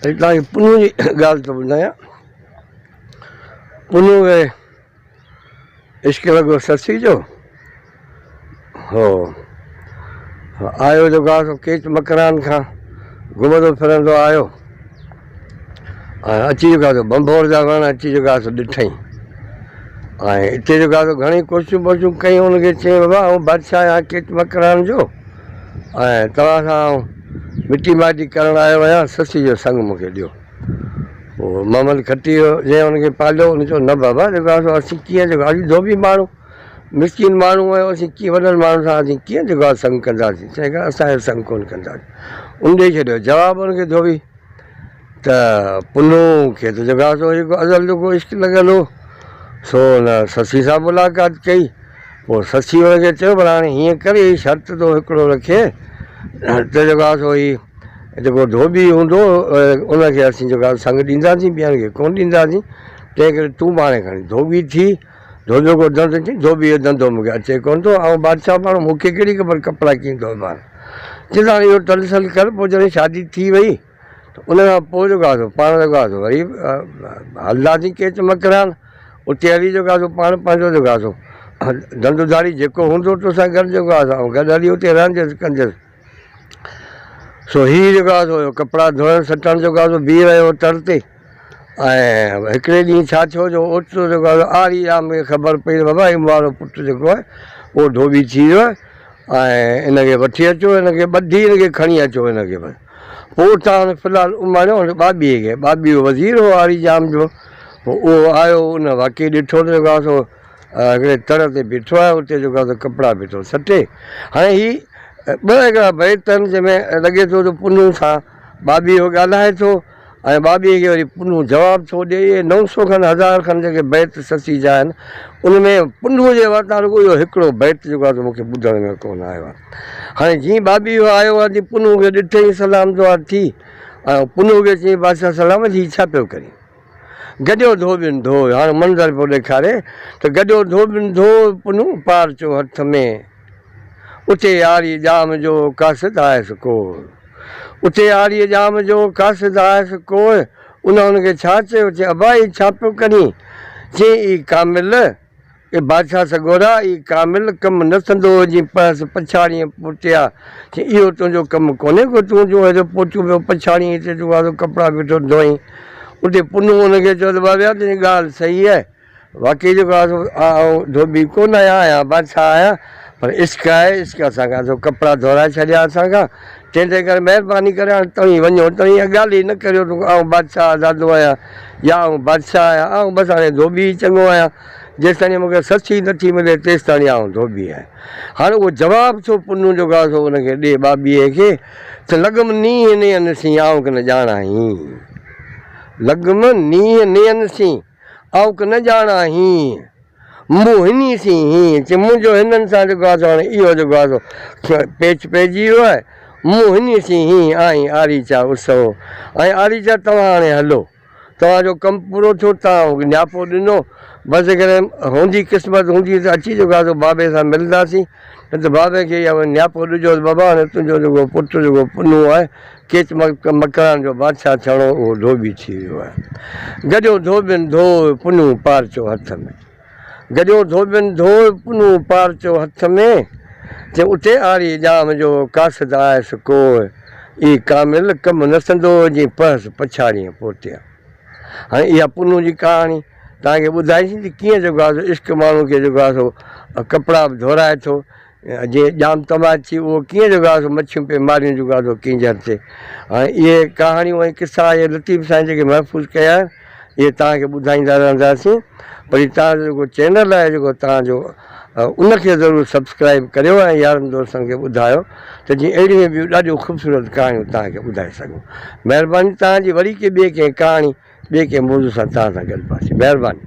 اڄ توهان کي پنهون جي ڳالهه ٿو ٻڌايان. پنهون کي عشق لڳو سسي جو، هو آيو جيڪو آهي سو ڪيچ مڪران کان گهمندو ڦرندو آيو ۽ اچي جيڪو آهي سو ڀنڀور جا وڻ اچي جيڪو آهي سو ڏٺائين ۽ اتي جيڪو آهي سو گهڻي ڪوششون ٻوششون ڪيائين ان کي چيائين بابا آئون بادشاهه آهيان ڪيچ مڪران جو ۽ توهان سان آئون مٽي مائٽي ڪرڻ آيو آهيان، سسي جو سڱ مون کي ڏيو. پوء محمد کٽي هو، جنهن هن کي پاليو، ان چيو، نه بابا، جيڪو آهي سو اسين ڪيئن جيڪو اسين ڌوٻي ماڻهو، مسڪين ماڻهو آهيون، اسين ڪيئن وڏن ماڻهن سان اسين ڪيئن جيڪو آهي سڱ ڪنداسين، تنهن ڪري اسان جو سڱ ڪونه ڪنداسين. ان ڏئي ڇڏيو جواب ان کي ڌوٻي ته پنهون کي ته جيڪو آهي سو هڪ ازل جو ڪو عشق لڳل هو، سو ان سسي سان ملاقات ڪئي. پوء سسي ان کي چيو، ڀلا هاڻي هيئن ڪر، هي شرط ٿو هڪڙو رکي ته جيڪو آهي سو هي جيڪو ڌوٻي هوندو ان کي اسين جيڪو آهي سڱ ڏينداسين، ٻين کي ڪونه ڏينداسين، تنهن ڪري تون به هاڻي کڻي ڌوٻي ٿي، ڌوٻيء ڪو ڌنڌو چئي، ڌوٻيء جو ڌنڌو مون کي اچي ڪونه ٿو، آئون بادشاهه ماڻهو مون کي ڪهڙي خبر ڪپڙا ڪيئن ڌوئبا آهن. چيس هاڻي اهو تلسل ڪر، پوء جڏهن شادي ٿي وئي ته ان کان پوء جيڪو آهي سو پاڻ جيڪو آهي سو وري هلنداسين ڪيچ مڪران، اتي هلي جيڪو آهي سو پاڻ پنهنجو جيڪو آهي سو ڌنڌو ڌاڙي جيڪو هوندو توسان گڏ جيڪو آهي سو آئون گڏ هلي اتي رهنديس ڪنديس. سو هي جيڪو آهي سو ڪپڙا ڌوئڻ سٽڻ جيڪو آهي سو بيهي رهيو تڙ تي ۽ هڪڙي ڏينهن ڇا ٿيو جو اوچتو جيڪو آهي سو آري ڄام کي خبر پئي ته بابا هي مون وارو پٽ جيڪو آهي اهو ڌوٻي ٿي ويو آهي ۽ ان کي وٺي اچو ان کي ٻڌي ان کي کڻي اچو ان کي بس پوء اتان هن في الحال اماڻيو هن ٻاٻيهي کي ٻاٻيهو وزير هو آري ڄام جو پوء اهو آيو ان واقعي ڏٺو ته جيڪو آهي سو هڪڙي تڙ تي بيٺو آهي اتي جيڪو آهي سو ڪپڙا بيٺو سٽي هاڻي هي ٻه هڪڙا بيت آهن جنهن ۾ لڳي ٿو ته پنهون سان ٻاٻيهو ڳالهائي ٿو ۽ ٻاٻيهي کي وري پنهون جواب ٿو ڏئي. اهي 900 کن هزار کن جيڪي بيت سسي جا آهن، ان ۾ پنهون جي واتان رڳو اهو هڪڙو بيت جيڪو آهي سو مون کي ٻڌڻ ۾ ڪونه آيو آهي. هاڻي جيئن ٻاٻيهو آيو آهي تيئن پنهون کي ڏٺئين سلام دعا ٿي ۽ پنهون کي چيائين بادشاهه سلامت هي ڇا پيو ڪرين؟ گڏيو ڌوٻين ڌوء هاڻي منظر پيو ڏيکاري ته گڏيو ڌوٻين ڌوء پنهون پارچو هٿ ۾، اتي آري ڄام جو قاصد آيس ڪوء. اتي آريء ڄام جو قاصد آيس ڪوء، ان هن کي ڇا چيو؟ چي، ابا هي ڇا پيو ڪرين؟ چيائين، اي ڪامل، اي بادشاهه سڳورا، اي ڪامل، ڪم نه سندو هجين پهس پڇاڙيء پوٽيا. چيائين، اهو تنهنجو ڪم ڪونهي ڪو، تون جو هيڏو پوٽيون پيو پڇاڙين، هتي تون آڌو ڪپڙا بيٺو ڌوئين. اتي پنهون هن کي چيو ته بابا تنهنجي ڳالهه صحيح آهي. واقعي جيڪو آهي سو آئون ڌوٻي ڪونه آهيان، آهيان بادشاهه آهيان، پر عشق آهي، عشق اسان کان سو ڪپڙا ڌورائي ڇڏيا اسان کان، تنهن جي ڪري مهرباني ڪري هاڻي توهين وڃو، توهين اها ڳالهه ئي نه ڪريو ته آئون بادشاهه زادو آهيان يا آئون بادشاهه آهيان، آئون بس هاڻي ڌوٻي ئي چڱو آهيان، جيستائين مون کي سسي نٿي ملي تيستائين آئون ڌوٻي آهيان. هاڻي اهو جواب ٿو پنهون جيڪو آهي سو ان کي ڏي ٻاٻيهي کي ته لڳم نينهن نينهن سين آئون ڪنه ڄاڻان هين، لڳم نينهن نينهن سين. آئون ڪه نه ڄاڻان هينء، مون هني سين هينء، چي منهنجو هنن سان جيڪو آهي سو هاڻي اهو جيڪو آهي سو پيچ پئجي ويو آهي، مون هني سين هينء، آئين آريچا اسهو، ۽ آريچا توهان هاڻي هلو، توهان جو ڪم پورو ٿيو، توهان نياپو ڏنو، بس جيڪڏهن هوندي قسمت هوندي ته اچي جيڪو آهي سو بابي سان ملنداسين، نه ته بابي کي اهو نياپو ڏجو ته بابا هاڻي تنهنجو جيڪو پٽ جيڪو پنهون آهي، ڪيچ مڪران جو بادشاهه ٿيڻو اهو ڌوٻي ٿي ويو آهي. گڏيو ڌوٻين ڌوء پنهون پارچو هٿ ۾. گڏيو ڌوٻين ڌوء پنهون پارچو هٿ ۾. چي اتي آري ڄام جو قاصد آيس ڪوء. اي ڪامل ڪم نه سندو جي پهس پڇاڙيء پوتيان. هاڻي اها پنهون جي ڪهاڻي توهان کي ٻڌائيسين ته ڪيئن جيڪو آهي سو عشق ماڻهو کي جيڪو آهي سو ڪپڙا به ڌورائي ٿو. جيئن ڄام تماچي اهو ڪيئن جيڪو آهي سو مڇيون پئي ماريون جيڪو آهي سو ڪينجهر تي. هاڻي اهي ڪهاڻيون ۽ قصا اهي لطيف سائين جيڪي محفوظ ڪيا آهن اهي توهان کي ٻڌائيندا رهنداسين. پر هي توهان جو جيڪو چينل آهي جيڪو توهان جو ان کي ضرور سبسڪرائيب ڪريو ۽ يارن دوستن کي ٻڌايو ته جيئن اهڙيون ٻيون ڏاڍيون خوبصورت ڪهاڻيون توهان کي ٻڌائي سگهون. مهرباني توهان جي وري ڪنهن ٻئي ڪنهن ڪهاڻي ٻئي ڪنهن موضوع سان توهان سان گڏباسين. مهرباني.